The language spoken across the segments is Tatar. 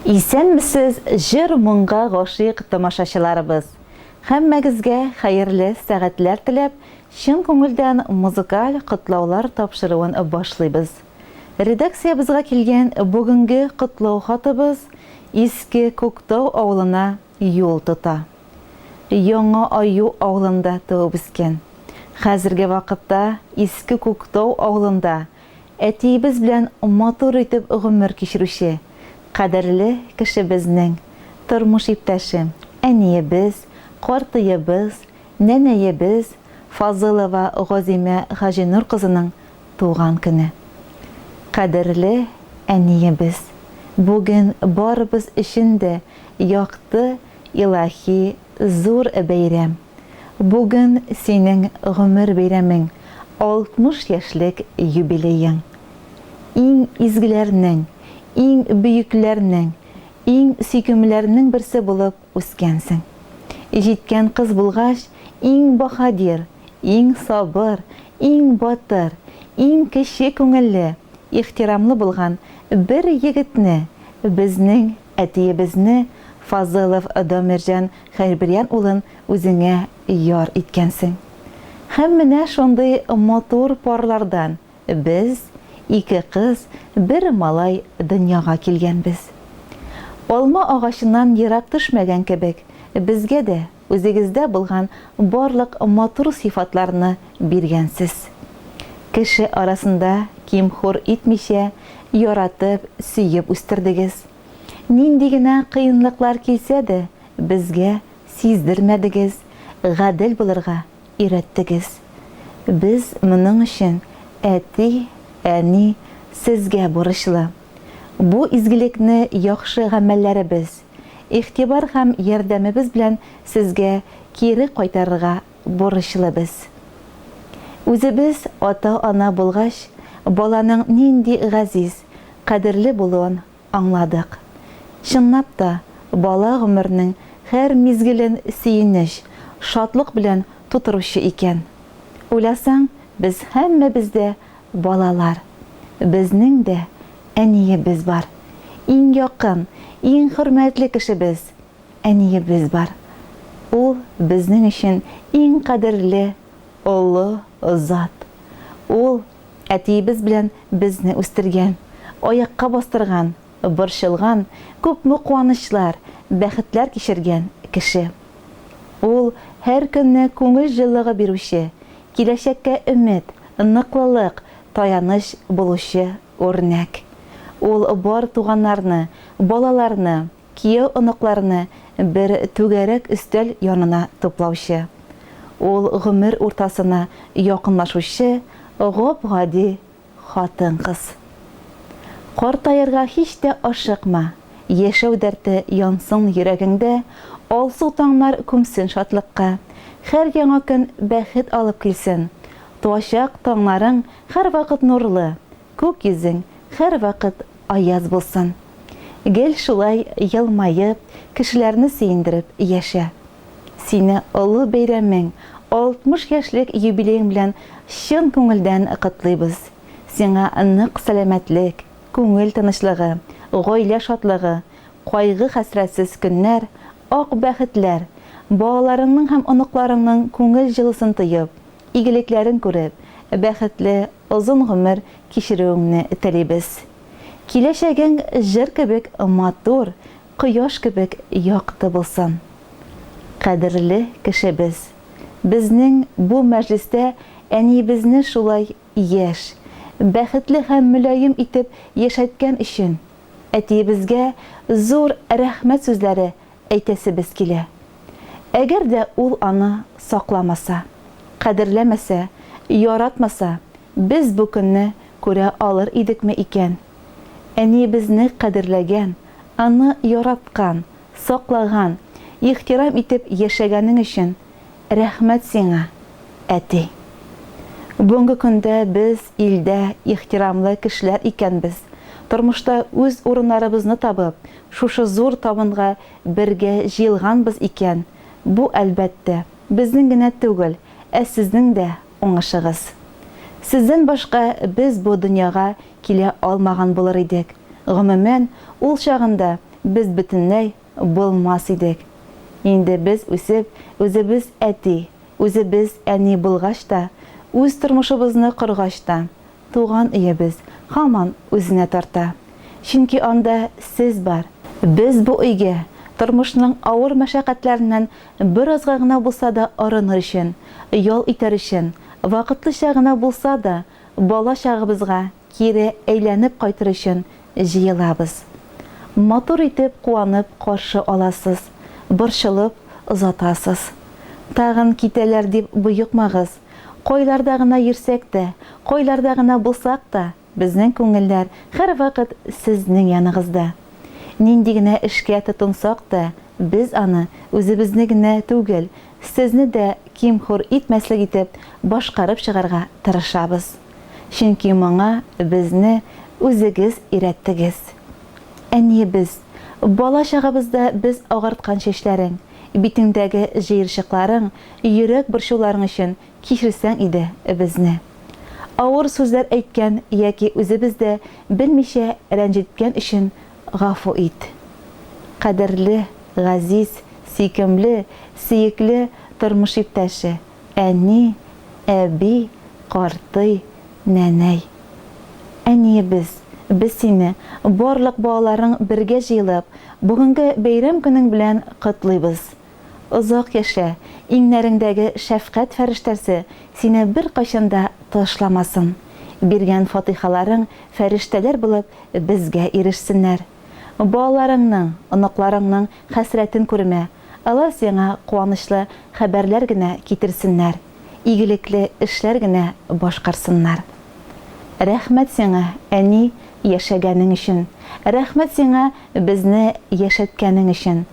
Исәнмесез, җыр-моңга гашыйк тамашачыларыбыз! Һәммәгезгә хәерле сәгатьләр теләп, чын күңелдән музыкаль котлаулар тапшыруын башлыйбыз. Редакциябезгә килгән бүгенге котлау хатыбыз Иске Күктау авылына юл тота. Яңа Аю авылында туып үскән. Хәзерге вакытта Иске Күктау авылында әтиебез белән матур итеп гомер кичерүче кадерле кешебезнең тормыш иптәше, әниебез, картыебыз, нәнәебез Фазылова Газимә Хаҗинур кызының туган көне. Кадерле әниебез, бүген барыбыз өчен дә якты, илаһи, зур бәйрәм. Бүген синең гомер бәйрәмең, 60 яшьлек юбилеең. Иң изгеләрнең, иң бөекләрнең, иң сөйкемлеләрнең берсе булып үскәнсең. Җиткән кыз булгач, иң баһадир, иң сабыр, иң батыр, иң кече күңелле, ихтирамлы булган бер егетне, безнең әтиебезне Фазылов Дамирҗан Хәйрбирян улын үзеңә яр иткәнсең. Һәм менә шундый матур парлардан без, ике кыз, бер малай дөньяга килгәнбез. Алма агачыннан ерак төшмәгән кебек, безгә дә үзегездә булган барлык матур сыйфатларны биргәнсез. Кеше арасында ким-хур итмичә, яратып, сөеп үстердегез. Нинди генә кыенлыклар килсә дә, безгә сиздермәдегез, гадел булырга өйрәттегез. Без моның өчен, әти, әни, сезгә бурычлы. Бу изгелекне яхшы гамәлләребез, игътибар һәм ярдәмебез белән сезгә кире кайтарырга бурычлы без. Үзебез ата-ана булгач, баланың нинди газиз, кадерле булуын аңладык. Чынлап та, бала гомернең һәр мизгелен сөенеч, шатлык белән тутыручы икән. Уйласаң, без һәммәбез дә балалар. Безнең дә әниебез бар. Иң якын, иң хөрмәтле кешебез, әниебез бар. Ул безнең өчен иң кадерле, олы зат. Ул әтиебез белән безне үстергән, аякка бастырган, борчылган, күпме куанычлар, бәхетләр кичергән кеше. Ул һәр көнне күңел җылылыгы бирүче, киләчәккә өмет, ныклылык, таяныч булучы үрнәк. Ул бар туганнарны, балаларны, кияү-оныкларны бер түгәрәк өстәл янына туплаучы. Ул гомер уртасына якынлашучы гап-гади хатын-кыз. Картаерга һич тә ашыкма, яшәү дәрте янсын йөрәгеңдә, алсу таңнар күмсен шатлыкка, һәр яңа көн бәхет алып килсен, туачак таңнарың һәрвакыт нурлы, күк йөзең һәрвакыт аяз булсын. Гел шулай елмаеп, кешеләрне сөендереп яшә. Сине олы бәйрәмең, 60 яшьлек юбилеең белән чын күңелдән котлыйбыз. Сиңа нык сәламәтлек, күңел тынычлыгы, гаилә шатлыгы, кайгы-хәсрәтсез көннәр, ак бәхетләр, балаларыңның һәм оныкларыңның күңел җылысын тоеп, игелекләрен күреп, бәхетле озын гомер кичерүеңне телибез. Киләчәгең җыр кебек матур, кояш кебек якты булсын. Кадерле кешебез! Безнең бу мәҗлестә әниебезне шулай яшь, бәхетле һәм мөлаем итеп яшәткән өчен әтиебезгә зур рәхмәт сүзләре әйтәсебез килә. Әгәр дә ул аны сакламаса, кадерләмәсә, яратмаса, без бу көнне күрә алыр идекме икән? Әниебезне кадерләгән, аны яраткан, саклаган, ихтирам итеп яшәгәнең өчен рәхмәт сиңа, әти! Бүгенге көндә без илдә ихтирамлы кешеләр икәнбез, тормышта үз урыннарыбызны табып, шушы зур табынга бергә җыелганбыз икән, бу, әлбәттә, безнең генә түгел, ә сезнең дә уңышыгыз. Сездән башка без бу дөньяга килә алмаган булыр идек. Гомумән, ул чагында без бөтенләй булмас идек. Инде без үсеп, үзебез әти, үзебез әни булгач та, үз тормышыбызны коргач та, туган өебез һаман үзенә тарта. Чөнки анда сез бар. Без бу өйгә, тормышның авыр мәшәкатьләреннән беразга гына булса да арыныр өчен, ял итәр өчен, вакытлыча гына булса да, бала чагыбызга кире әйләнеп кайтыр өчен җыелабыз. Матур итеп куанып каршы аласыз, борчылып озатасыз. Тагын китәләр дип боекмагыз. Кайларда гына йөрсәк тә, кайларда гына булсак та, безнең күңелләр һәрвакыт сезнең яныгызда. Нинди генә эшкә тотынсак та, без аны үзебезне генә түгел, сезне дә ким-хур итмәслек итеп башкарып чыгарга тырышабыз. Чөнки моңа безне үзегез өйрәттегез. Әниебез, бала чагыбызда без агарткан чәчләрең, битеңдәге җыерчыкларың, йөрәк борчуларың өчен кичерсәң иде безне. Авыр сүзләр әйткән яки үзебез дә белмичә рәнҗеткән өчен гафу ит. Кадерле, газиз, сөйкемле, сөекле тормыш иптәше, әни, әби, картый, нәнәй. Әниебез, без сине, барлык балаларың бергә җыелып, бүгенге бәйрәм көнең белән котлыйбыз. Озак яшә, иңнәреңдәге шәфкать фәрештәсе сине беркайчан да ташламасын. Биргән фатыйхаларың фәрештәләр булып безгә ирешсеннәр. Балаларыңның, оныкларыңның хәсрәтен күрмә, алар сиңа куанычлы хәбәрләр генә китерсеннәр, игелекле эшләр генә башкарсыннар. Рәхмәт сиңа, әни, яшәгәнең өчен. Рәхмәт сиңа безне яшәткәнең өчен.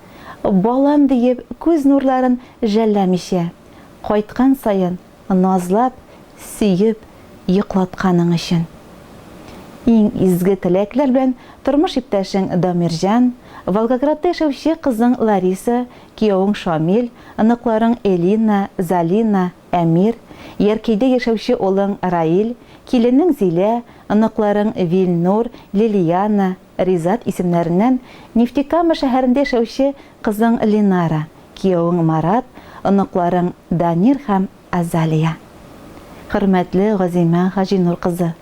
Балам диеп күз нурларын жәлләмичә, кайткан саен назлап, сөеп йоклатканың өчен. Иң изге теләкләр белән тормыш иптәшең Дамирҗан, Волгоградта яшәүче кызың Лариса, киявең Шамил, оныкларың Элина, Залина, Әмир, Яркәйдә яшәүче улың Раил, киленең Зилә, оныкларың Вилнур, Лилиана, Ризат исемнәреннән Нефтекама шәһәрендә яшәүче кызың Ленара, киявең Марат, оныкларың Данир һәм Азалия. Хөрмәтле Газыймә Хаҗинур кызы!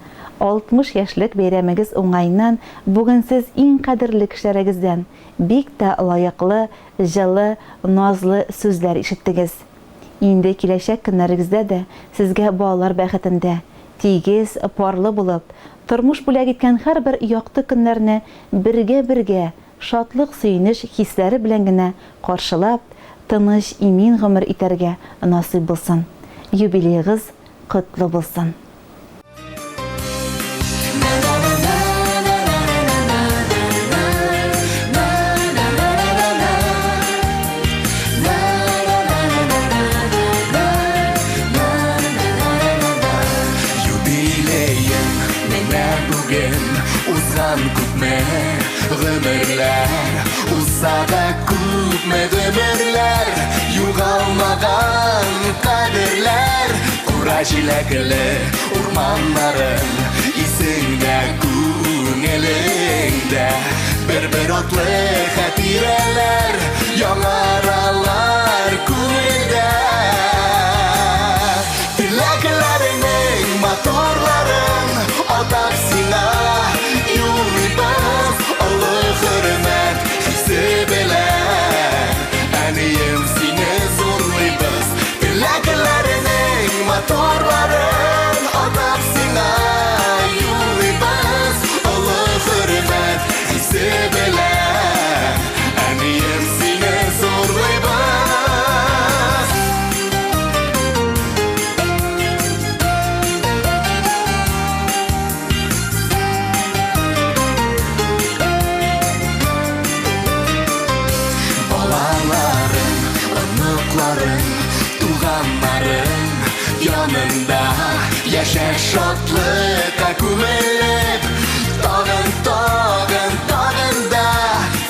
60 яшьлек бәйрәмегез уңаеннан бүген сез иң кадерле кешеләрегездән бик тә лаеклы, җылы, назлы сүзләр ишеттегез. Инде киләчәк көннәрегездә дә сезгә балалар бәхетендә, тигез, парлы булып, тормыш бүләк иткән һәрбер якты көннәрне бергә-бергә, шатлык-сөенеч хисләре белән генә каршылап, тыныч, имин гомер итәргә насыйп булсын. Юбилеегыз котлы булсын! Юбилеең менә бүген узган күпме гомерләр Узса да күпме гомерләр югалмаган кадерләр Кура җиләкле урманнарың исеңдә күңелеңдә Бер-бер атлы хатирәләр яңаралар күңелдә Теләкләреңнең матурларын атап сиңа юллыйбыз Олы хөрмәт хисе белән Әнием сине зурлыйбыз Теләкләреңнең матурларын атап сиңа юллыйбыз Олы хөрмәт хисе белән Әнием сине зурлыйбыз. Балаларың, оныкларың, туганнарың янында яшә шатлыкка күмелеп, тагын, тагын, тагын да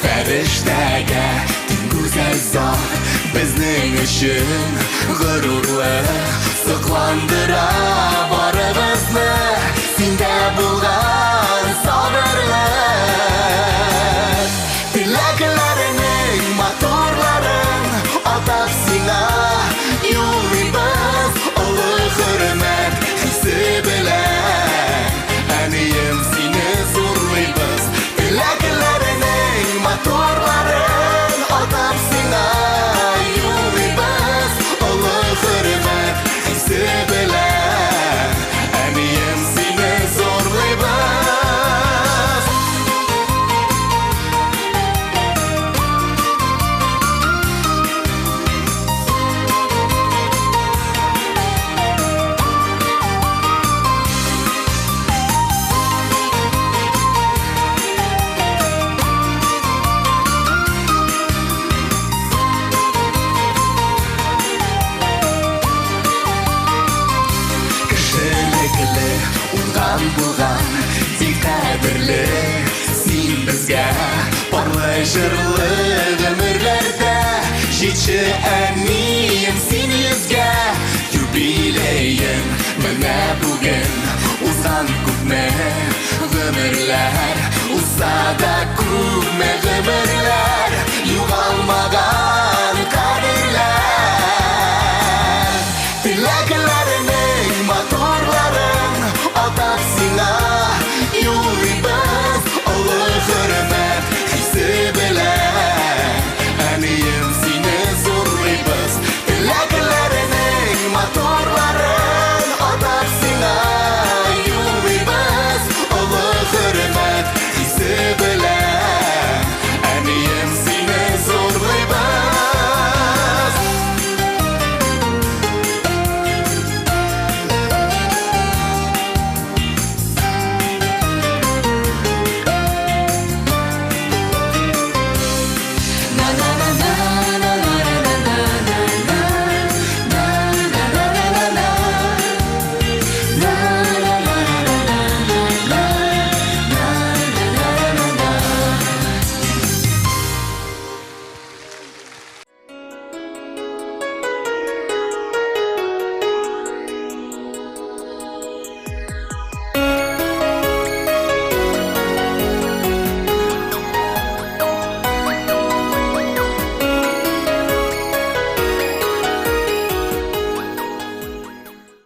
фәрештәгә тиң гүзәл зат безнең өчен горурлык сокландыра барыбызны синдә булган сабырлык. Туган булган бик кадерле син безгә. Парлы җырлы гомерләрдә җитче, әнием, син йөзгә. Юбилеең менә бүген, узган күпме гомерләр. Узса да күпме гомерләр, югалмаган.